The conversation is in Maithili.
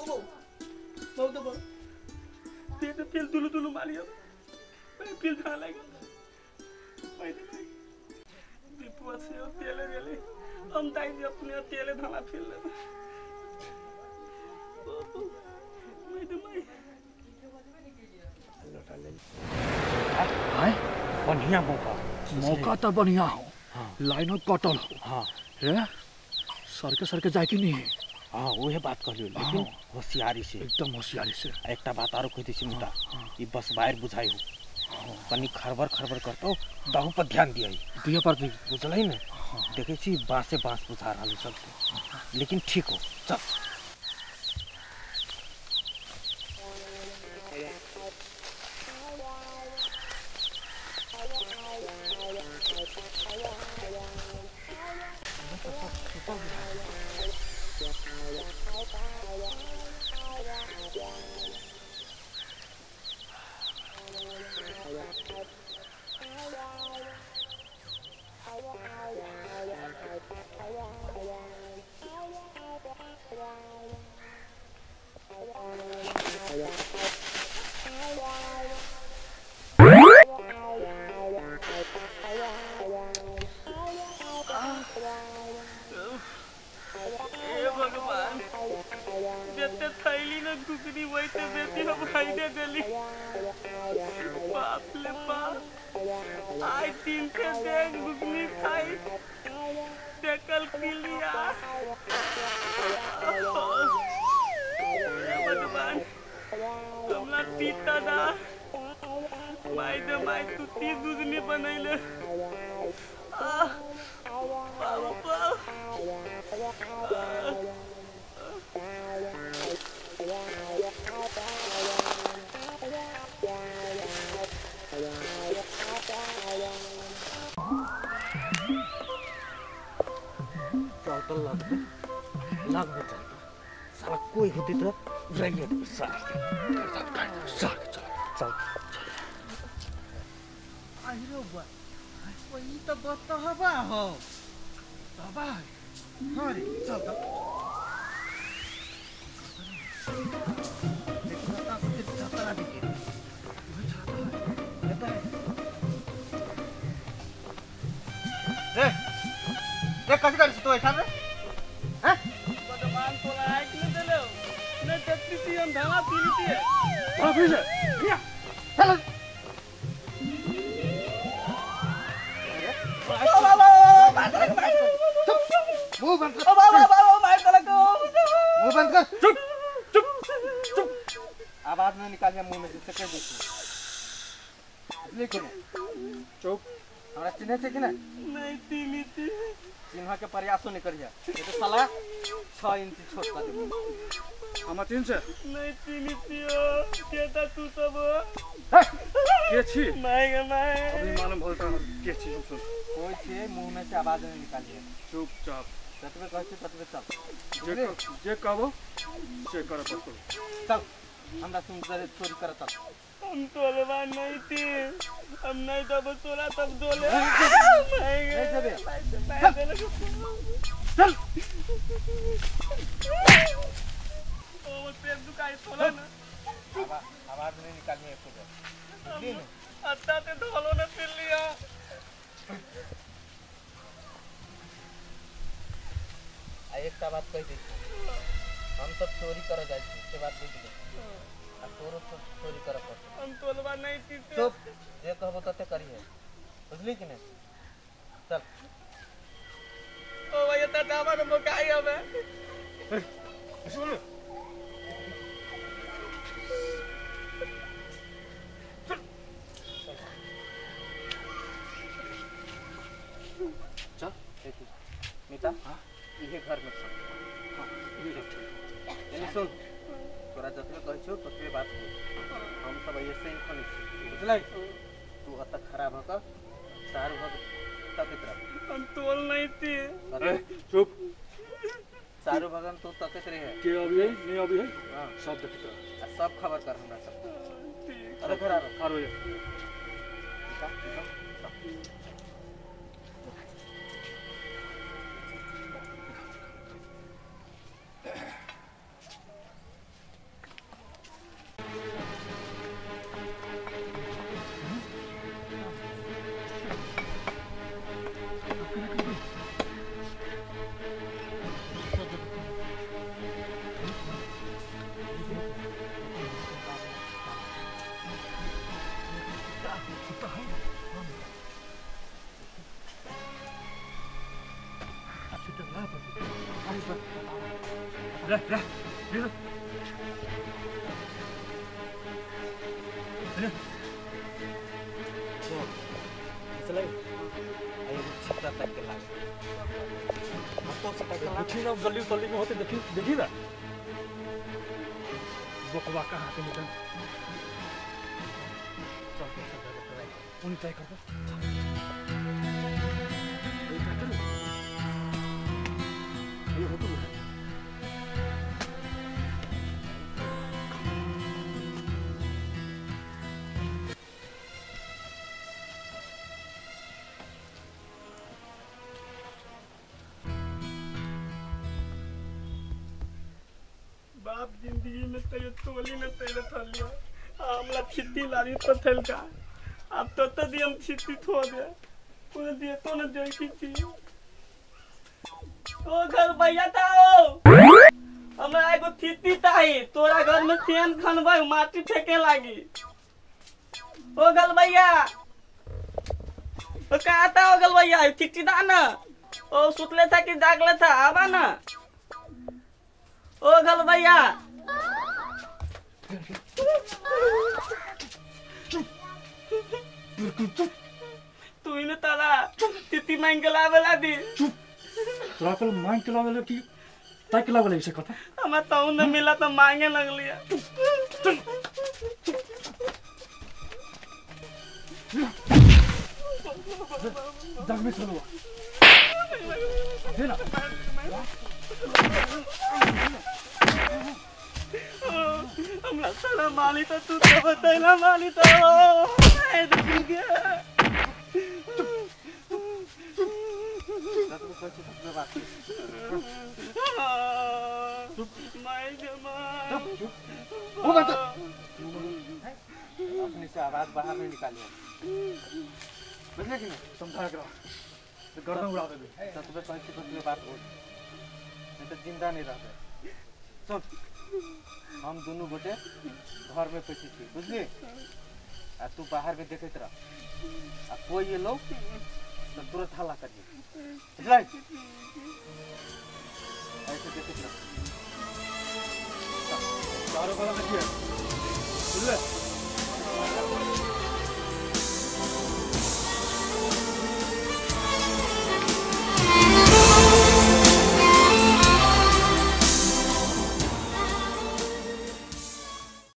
ओ बहुत बहुत ते तेल दुलु दुलु मालियो मैं पिल खा लगा मैं दीपुआ से तेल गेले हम ताई जे अपने तेल धाना फिर ले मैं तो मैं हाय बढ़िया मौका मौका तो बढ़िया हो। हाँ। लाइन कटल हो। हाँ रे सरके सरके जाए कि नहीं। हाँ वही बात कर लियो लेकिन होशियारी से एकदम होशियारी से। एकटा बात आरो कह दै छी मुदा ई बस बाहर बुझाई हो कनी खरबर खरबर करतो तहु पर ध्यान दियै दिए पर दी बुझलै ने। देखै छी बाँसे बाँस बुझा रहल सब लेकिन ठीक हो चल। भगवान जते थैली न घुगनी वैते बेटी हम खाइदे देली। बाप ले बाप आज दिन के देख घुगनी खाई टेकल किलिया। भगवान हमला पीता दा माई दे माई तू ती घुगनी बनैले। चलता लगबे लगबे चलता साला कोई होती तो रहिए साला चल चल आहिरो बा वही तो बतहबा हो बाबा। हाँ रे चल तो रे रे कथी करै छी तू एठाम रे? हैं भगवान तोरा आँख ने देलो ने देखती छी हम धावा पीली छी चल फिर से चल मुंह बंद कर। मुंह बंद कर। चुप चुप चुप आवाज नहीं निकालिए मुंह में से कह दे लेकिन चुप हमरा चिन्है छै कि नहीं? नहीं चिन्है छी। चिन्ह के प्रयासो नहीं करिए ये तो साला 6 इंच छोट कर देबो। हमरा चिन्ह छै? नहीं चिन्है छियो केता तू सब के छी? My गे my अभी मालूम भल त के छी हम सुन कोई छै मुंह में से आवाज नहीं निकालिए। चुपचाप ततबे कहै छी ततबे चल जे कहबो से कर पड़तो। चल हमरा सुन चोरी कर चल। हम तोलवा नहीं थी हम नहीं तब तोला तब दोले नहीं देबे चल ओ पेट दुखाई तोला ना आवाज नहीं निकालनी है खुद अत्ता ते धोलो ने फिर लिया। आ एकटा बात कहि दै छी हम सब चोरी कर जाइ छी से बात बुझ ले आ तोरो चोरी कर पड़त। हम तोलवा नहीं थी चुप जे कहबो तते करिहे बुझली कि नहीं? चल ओ भैया त दावा न मोकाई हमें सुन चल देखी मिता इहे घर में सब। हां इहे ठीक यानी सुन तोरा जतबे कहै छौ ततबे बात हो। हम सब ऐसे ही खनै छी बुझलै? तू अत खराब भऽ कऽ चारू भग तकैत रह। हम तोल नहीं थी। चुप चारू भगन तू तकैत रहे के अभी है नहीं अभी है। हां सब देखैत रह आ सब खबर कर हमरा सब। ठीक अरे घर आ आरो ये रे रे रे रे चले आई छिपरा तक के लाग तो से तक लाग देखी ना गली गली में होते देखी देखी ना बकवा कहाँ के निकल चल चल चल उन्हीं तय कर दो ये होतो है। बाप जिंदगी में तय तोली न तैले थलिया हमला छित्ती लारी तो थल का अब तो तो दी हम छित्ती थो दे पूरे दिए तो न देखी थी ओ घर भैया था ओ हमरा एगो छित्ती ताही तोरा घर में सेन खनबै माटी फेंके लागी ओ गल भैया ओ का था ओ गल भैया छित्ती दा ना ओ सुतले था कि जागले था आवा ना ओ गल भैया बिल्कुल चुप तू ही ने ताला तिती मांग के लावेला दी चुप तोरा कल मांग के लावेला की ताई के लावेला इसे कथा हमरा तो न मिला तो मांगे लगलिया दाग में चलो दे ना हमरा सारा माली तो तू तो बतैला माली तो ए देख गया तू कहै छी ततबे बात my जमा ओ बात अपने से आवाज बाहर नहीं निकालियो बुझले कि नहीं समझा करा गर्दन उड़ा देबे ततबे कहै छी ततबे बात हो नहीं तो जिंदा नहीं रहबे। सुन हम दोनों गोटे घर में पैसे छी बुझली आ तू बाहर में देखैत रह आ कोई एलो तो तुरंत हल्ला करिए बुझलै ऐसे देखैत रह चारों बगल देखिए।